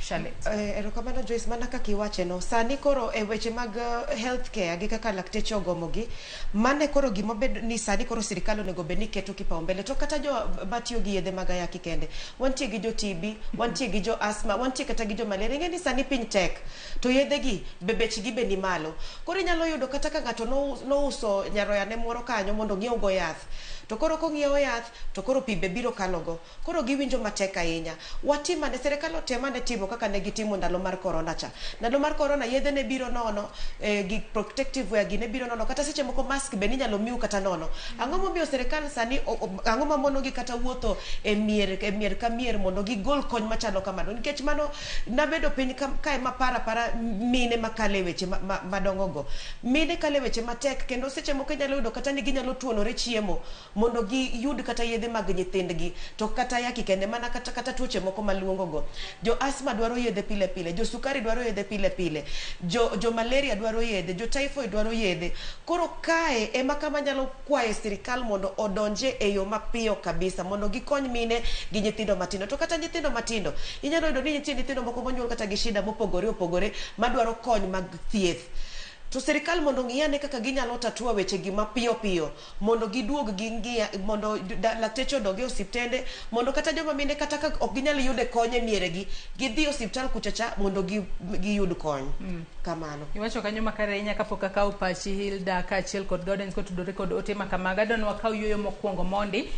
Charlotte. Erokamano Joyce, mana kaka iwache no, sani koro e weche mag health care gi kaka lakteche ogomogi, mane koro gima bed ni sani koro sirikal onego bed ni keto kipaumbele to kata jo matiyo gi yedhe mag ayaki kende. Wantie gi jo TB, wantie gi jo asthma, wantie kata gi jo malaria. Ing'e ni sani piny tek to yedhe gi be bechgi be ni malo. Koro inyalo yudo kata ka ng'ato nouso nyaroya ne moro kanyo mondo ong'iew go yath. To koro kong'iewo yath to koro pi be biro kalo go. Koro giwinjo matek ahinya. Watim ane, sirikal otem ane timo kaka ne gitimo ndalo mar corona cha. Ndalo mar corona yedhe ne biro nono, gik protective wear gi ne biro nono, kata seche moko mask be ninyalo miu kata nono. Ang'o momiyo sirikal sani, ang'o mamono gi kata wuotho e mier ka mier mondo gigol kony machalo kamano? Nikech mano nabedo piny kae maparo apara mine makalo e weche madongo go. Mine kalo e weche matek kendo seche moko inyalo yudo kata ni ginyalo tuonore chiemo mondo giyud kata yedhe mag nyithindgi to kata ayaki kende mana kata tuoche moko maluongo go. Jo asthma dwaro yedhe pile pile, jo sukari dwaro yedhe pile pile, jo malaria dwaro yedhe, jo typhoid dwaro yedhe. Koro kae ema kama nyalo kwaye sirikal mondo odonje e yo mapiyo kabisa mondo gikony mine gi nyithindo matindo. To kata nyithindo matindo, inyalo yudo ni nitie nyithindo moko monyuol kata gi shida mopogore opogore madwaro kony mag thieth. To sirikal mondo ong'i ane kaka ginyalo tatua weche gi mapiyo piyo mondo giduog ging'iya mondo lakteche odog e osiptende mondo kata joma mine kata ka ok ginyal yude kony e mieregi gidhi e osiptal kucha cha mondo giyud kony. Kamano. Iwacho kanyo makare ahinya. Kapok akawo pachi, Hilda, kaachiel kod Gaudens, kotudore kod ote ma kamago, adwa ni wakaw yueyo mokwongo mondi.